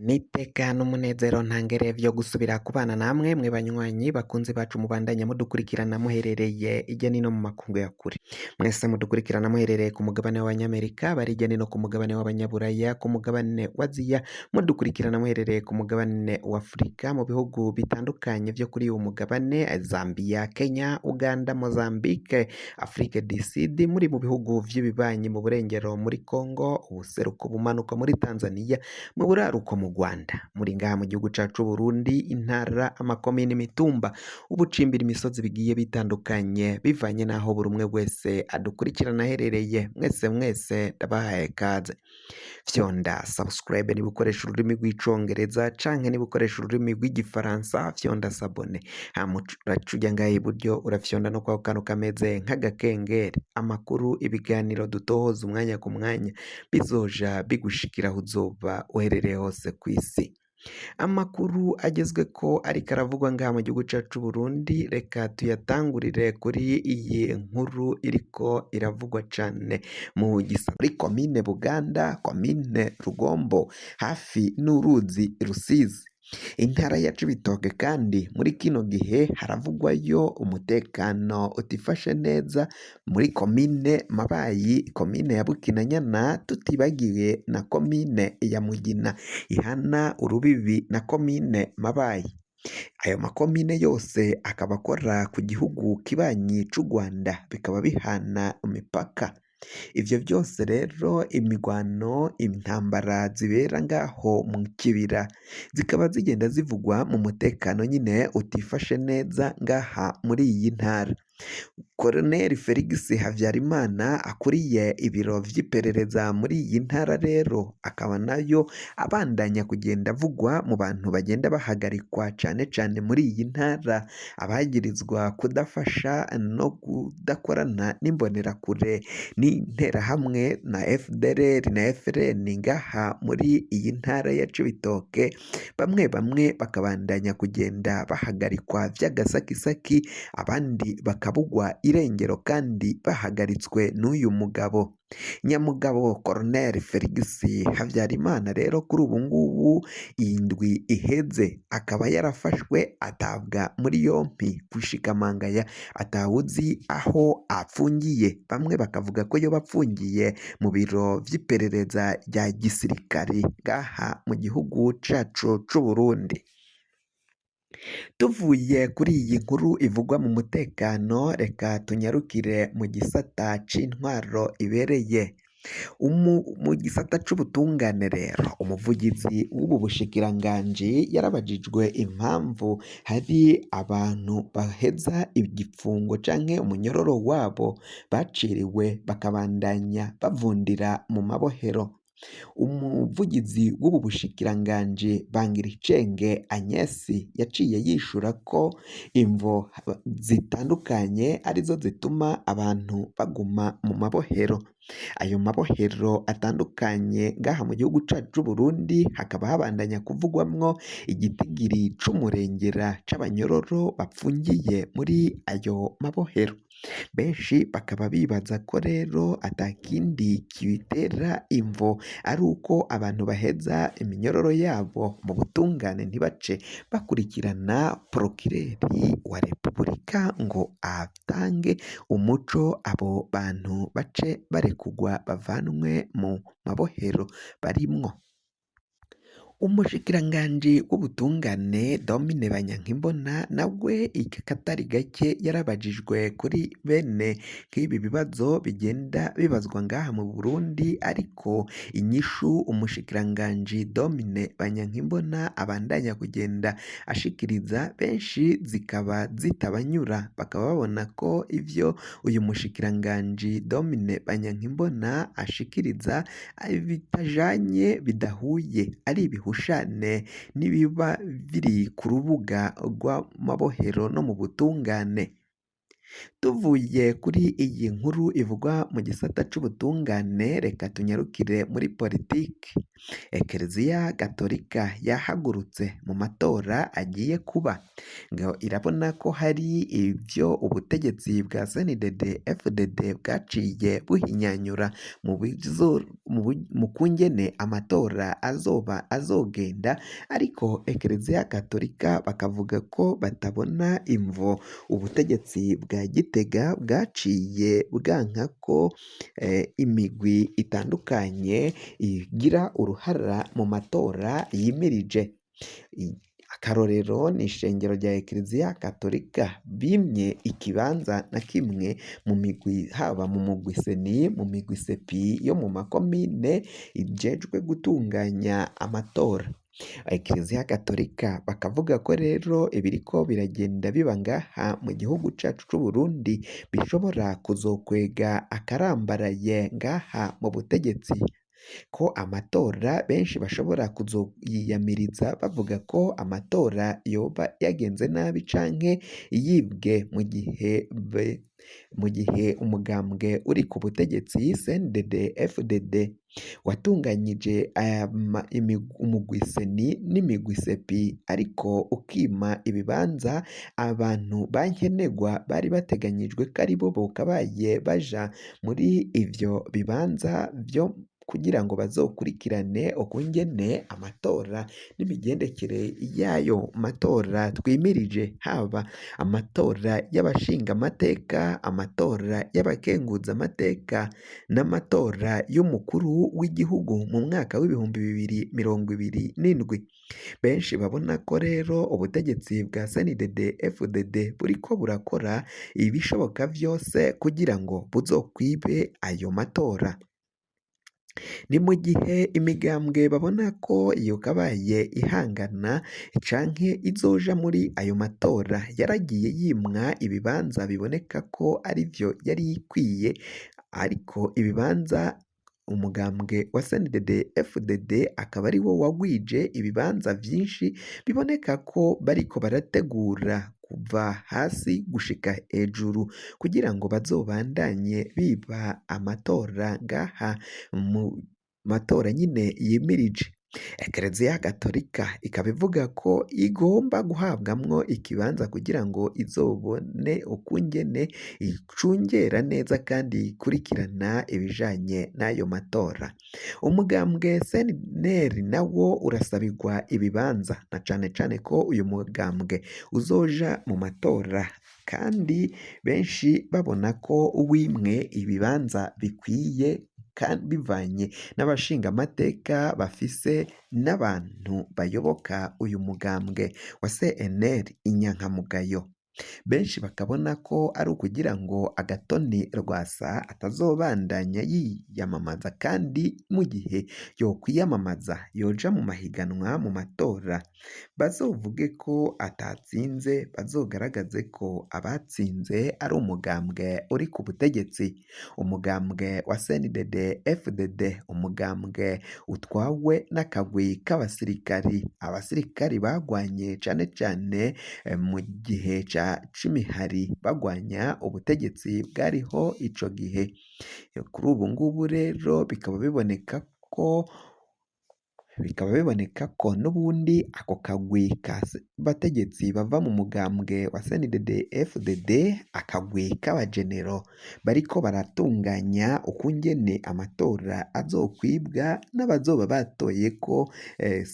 N'iteka n'umunezero ntangere vyo gusubira kubana namwe mwe banywanyi bakunzi bacu mubandanya mudukurikirana muherereye irya nino mu makungu ya kure. Mwese mudukurikirana muherereye ku mugabane w'Abanyamerika, bari irya nino ku mugabane w'Abanyaburaya, ku mugabane wa Aziya, mudukurikirana muherereye ku mugabane wa Afurika, mu bihugu bitandukanye vyo kuri uyu mugabane, Zambia, Kenya, Uganda, Mozambique, Afrique du Sud, muri mu bihugu vy'ibibanyi mu burengero muri Congo, ubuseruko bumanuka muri Tanzania, mu buraruko mu Rwanda, muri ngaha mu gihugu cacu Burundi, intara, amakomine, imitumba, ubucimbira imisozi bigiye bitandukanye bivanye n'aho buri umwe wese adukurikirana aherereye. Mwese mwese ndabahaye kaze. Fyonda subscribe niba ukoresha ururimi rw'icongereza canke niba ukoresha ururimi rw'igifaransa, fyonda s'abonner. Hama uraca uja ngaha iburyo urafyonda no kwako kantu kameze nk'agakengeri. Amakuru, ibiganiro dutohoza umwanya ku mwanya bizoja bigushikira aho uzoba uherereye hose kw'isi. Amakuru agezweko ariko aravugwa ngaha mu gihugu cacu c'Uburundi, reka tuyatangurire kuri iyi nkuru iriko iravugwa cane mu gisa muri komine Buganda, komine Rugombo, hafi n'uruzi Rusizi. Intara ya Cibitoke kandi muri kino gihe haravugwayo umutekano utifashe neza muri komine Mabayi, komine ya Bukinanyana, tutibagiwe na komine ya Mugina ihana urubibi na komine Mabayi. Ayo makomine yose akaba akora ku gihugu kibanyi c'u Rwanda, bikaba bihana imipaka. Ivyo vyose rero imigwano, intambara zibera ngaho mu kibira zikaba zigenda zivugwa mu mutekano nyine utifashe neza ngaha muri iyi ntara. Colonel Felix Havyarimana akuriye ibiro vy'iperereza muri iyi ntara rero akaba nayo abandanya kugenda avugwa mu bantu bagenda bahagarikwa cane cane muri iyi ntara, abagirizwa kudafasha no kudakorana n'imbonerakure n'interahamwe na FDLR na FRN ngaha muri iyi ntara ya Cibitoke, bamwe bamwe bakabandanya kugenda bahagarikwa vy'agasakisaki, abandi bakabugwa irengero kandi bahagaritswe n'uyu mugabo. Nyamugabo Colonel Felix Havyarimana rero kuri ubu ngubu iyi ndwi iheze akaba yarafashwe atabwa muri yompi gushika mangaya atawuzi aho apfungiye, bamwe bakavuga ko yoba apfungiye mu biro vy'iperereza rya gisirikare ngaha mu gihugu cacu c'Uburundi. Tuvuye kuri iyi nkuru ivugwa mu mutekano, reka tunyarukire mu gisata c'intwaro ibereye. Mu gisata c'ubutungane rero, umuvugizi w'ubu bushikiranganji yarabajijwe impamvu hari abantu baheza igifungo canke umunyororo wabo baciriwe bakabandanya bavundira mu mabohero. Umuvugizi w'ubu bushikiranganji Bangiricenge Agnes yaciye yishura ko imvo zitandukanye arizo zituma abantu baguma mu mabohero. Ayo mabohero atandukanye ngaha mu gihugu cacu c'Uburundi hakaba habandanya kuvugwamwo igitigiri c'umurengera c'abanyororo bapfungiye muri ayo mabohero. Benshi bakaba bibaza ko rero atakindi kibitera imvo ari uko abantu baheza iminyororo yabo mu butungane ntibace bakurikirana porokireri wa repubulika ngo atange umuco abo bantu bace barekugwa bavanwe mu mabohero barimwo. Umushikiranganji w'ubutungane Domine Banyankimbona nawe akatari gake yarabajijwe kuri bene nk'ibi bibazo bigenda bibazwa ngaha mu Burundi, ariko inyishu umushikiranganji Domine Banyankimbona abandanya kugenda ashikiriza benshi zikaba zitabanyura, bakaba babona ko ivyo uyu mushikiranganji Domine Banyankimbona ashikiriza bitajanye bidahuye ari ibihushane n'ibiba biri ku rubuga rw'amabohero no mu butungane. Tuvuye kuri iyi nkuru ivugwa mu gisata c'ubutungane, reka tunyarukire muri politiki. Ekereziya Gatolika yahagurutse mu matora agiye kuba, ngo irabona ko hari ivyo ubutegetsi bwa CNDD FDD bwaciye buhinyanyura mu kungene amatora azoba azogenda, ariko Ekereziya Gatolika bakavuga ko batabona imvo ubutegetsi bwa Gitega bwaciye bwanka ko imigwi itandukanye igira uruhara mu matora yimirije. Akarorero ni ishengero rya Ekereziya Katolika bimye ikibanza na kimwe mu migwi, haba mu mugwi seni, mu migwi sepi yo mu makomine ijejwe gutunganya amatora. Ekereziya Gatolika bakavuga ko rero ibiriko biragenda biba ngaha mu gihugu cacu c'Uburundi bishobora kuzokwega akarambaraye ngaha mu butegetsi, ko amatora benshi bashobora kuzoyiyamiriza bavuga ko amatora yoba yagenze nabi canke yibwe mu gihe umugambwe uri ku butegetsi CNDD FDD watunganyije umugwi seni n'imigwi sepi, ariko ukima ibibanza abantu bankenegwa bari bateganyijwe ko aribo bokabaye baja muri ivyo bibanza vyo kugira ngo bazokurikirane ukungene amatora n'imigendekere y'ayo matora twimirije, haba amatora y'abashingamateka, amatora y'abakenguzamateka n'amatora y'umukuru w'igihugu mu mwaka w'2027. Benshi babona ko rero ubutegetsi bwa CNDD FDD buriko burakora ibishoboka vyose kugira ngo buzokwibe ayo matora. Ni mu gihe imigambwe babona ko yokabaye ihangana canke izoja muri ayo matora yaragiye yimwa ibibanza biboneka ko arivyo yari ikwiye, ariko ibibanza umugambwe wa CNDD FDD akaba ari wo wagwije ibibanza vyinshi, biboneka ko bariko barategura kuva hasi gushika hejuru kugira ngo bazobandanye biba amatora ngaha mu matora nyine yimirije. Ekereziya Gatolika ikaba ivuga ko igomba guhabwamwo ikibanza kugira ngo izobone ukungene icungera neza kandi ikurikirana ibijanye n'ayo matora. Umugambwe CNL nawo urasabirwa ibibanza na cane cane ko uyu mugambwe uzoja mu matora, kandi benshi babona ko wimwe ibibanza bikwiye kandi bivanye n'abashingamateka bafise n'abantu bayoboka uyu mugambwe wa CNL inyankamugayo. Benshi bakabona ko ari ukugira ngo Agatoni Rwasa atazobandanya yiyamamaza, kandi mu gihe yokwiyamamaza yoja mu mahiganwa mu matora bazovuge ko atatsinze, bazogaragaze ko abatsinze ari umugambwe uri ku butegetsi, umugambwe wa CNDD FDD, umugambwe utwawe n'akagwi k'abasirikari, abasirikari bagwanye cane cane mu gihe ca c'imihari bagwanya ubutegetsi bwariho ico gihe. Kuri ubu ngubu rero bikaba biboneka ko n'ubundi ako kagwi k'abategetsi bava mu mugambwe wa CNDD FDD, akagwi k'abagenero bariko baratunganya ukungene amatora azokwibwa n'abazoba batoye ko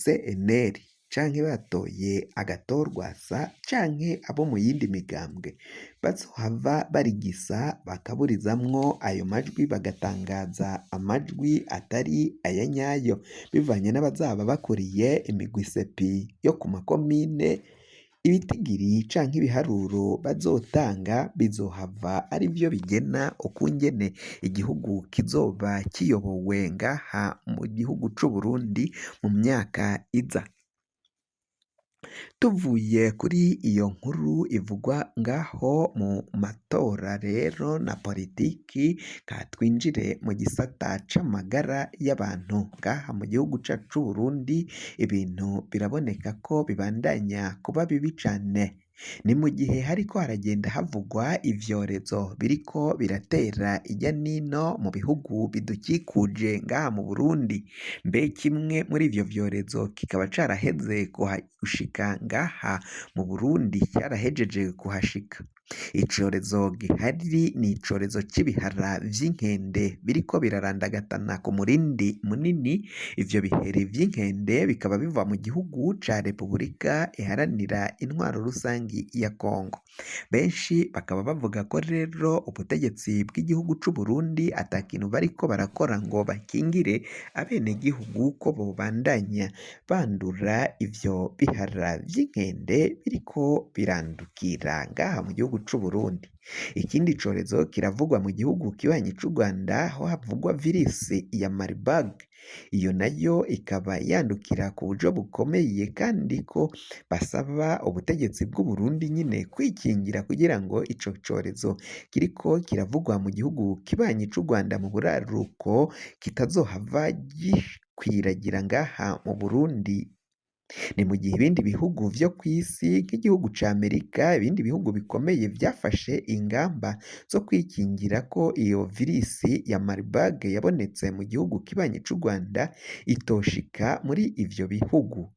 CNL canke batoye Agatorwasa canke abo mu yindi migambwe, bazohava barigisa bakaburizamwo ayo majwi, bagatangaza amajwi atari aya nyayo bivanye n'abazaba bakuriye imigwi sepi yo ku makomine. Ibitigiri canke ibiharuro bazotanga bizohava arivyo bigena ukungene igihugu kizoba kiyobowe ngaha mu gihugu c'Uburundi mu myaka iza. Tuvuye kuri iyo nkuru ivugwa ngaho mu matora rero na politiki, ka twinjire mu gisata c'amagara y'abantu ngaha mu gihugu cacu c'Uburundi. Ibintu biraboneka ko bibandanya kuba bibi cane. Ni mu gihe hariko haragenda havugwa ivyorezo biriko biratera irya nino mu bihugu bidukikuje ngaha mu Burundi. Mbe kimwe muri ivyo vyorezo kikaba caraheze gushika ngaha mu Burundi, carahejeje kuhashika. Icorezo gihari ni icorezo c'ibihara vy'inkende biriko birarandagatana ku murindi munini. Ivyo bihere vy'inkende bikaba biva mu gihugu ca Repubulika Iharanira Intwaro Rusangi ya Kongo. Benshi bakaba bavuga ko rero ubutegetsi bw'igihugu c'Uburundi ata kintu bariko barakora ngo bakingire abenegihugu ko bobandanya bandura ivyo bihara vy'inkende biriko birandukira ngaha mu gihugu c'Uburundi. Ikindi corezo kiravugwa mu gihugu kibanyi c'u Rwanda, aho havugwa virisi ya Marburg. Iyo nayo ikaba yandukira ku buryo bukomeye, kandi ko basaba ubutegetsi bw'Uburundi nyine kwikingira kugira ngo ico corezo kiriko kiravugwa mu gihugu kibanyi c'u Rwanda mu buraruko kitazohava gikwiragira ngaha mu Burundi. Ni mu gihe ibindi bihugu vyo kw'isi nk'igihugu ca Amerika, ibindi bihugu bikomeye vyafashe ingamba zo kwikingira ko iyo virisi ya Marburg yabonetse mu gihugu kibanyi c'u Rwanda itoshika muri ivyo bihugu.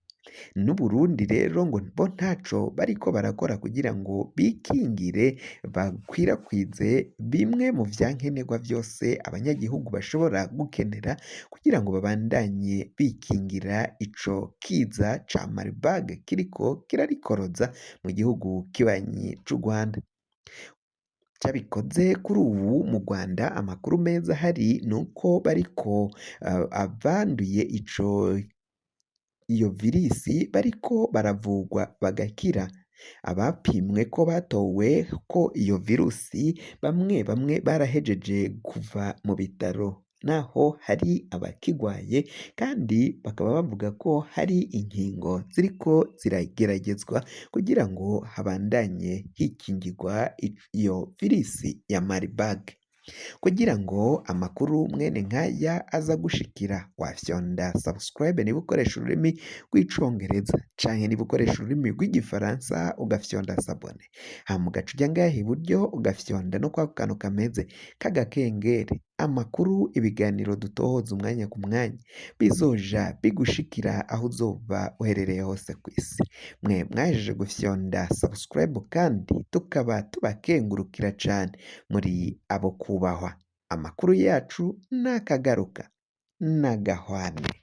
N'Uburundi rero ngo bo ntaco bariko barakora kugira ngo bikingire, bakwirakwize bimwe mu vyankenerwa vyose abanyagihugu bashobora gukenera kugira ngo babandanye bikingira ico kiza ca Marburg kiriko kirarikoroza mu gihugu kibanyi c'u Rwanda. Cabikoze kuri ubu mu Rwanda amakuru meza ahari ni uko bariko abanduye ico iyo virisi bariko baravugwa bagakira. Abapimwe ko batowe ko iyo virusi, bamwe bamwe barahejeje kuva mu bitaro, naho hari abakigwaye, kandi bakaba bavuga ko hari inkingo ziriko zirageragezwa kugira ngo habandanye hikingirwa iyo virisi ya Marburg. Kugira ngo amakuru mwene nkaya aza gushikira, wafyonda subscribe niba ukoresha ururimi rw'icongereza, canke niba ukoresha ururimi rw'igifaransa ugafyonda s'abonner, hama ugaca uja ngaha iburyo ugafyonda no kwako kantu kameze k'agakengeri. Amakuru, ibiganiro dutohoza umwanya ku mwanya bizoja bigushikira aho uzoba uherereye hose kw'isi. Mwe mwahejeje gufyonda subscribe kandi tukaba tubakengurukira cane, muri abo kubahwa. Amakuru yacu nakagaruka nagahwane.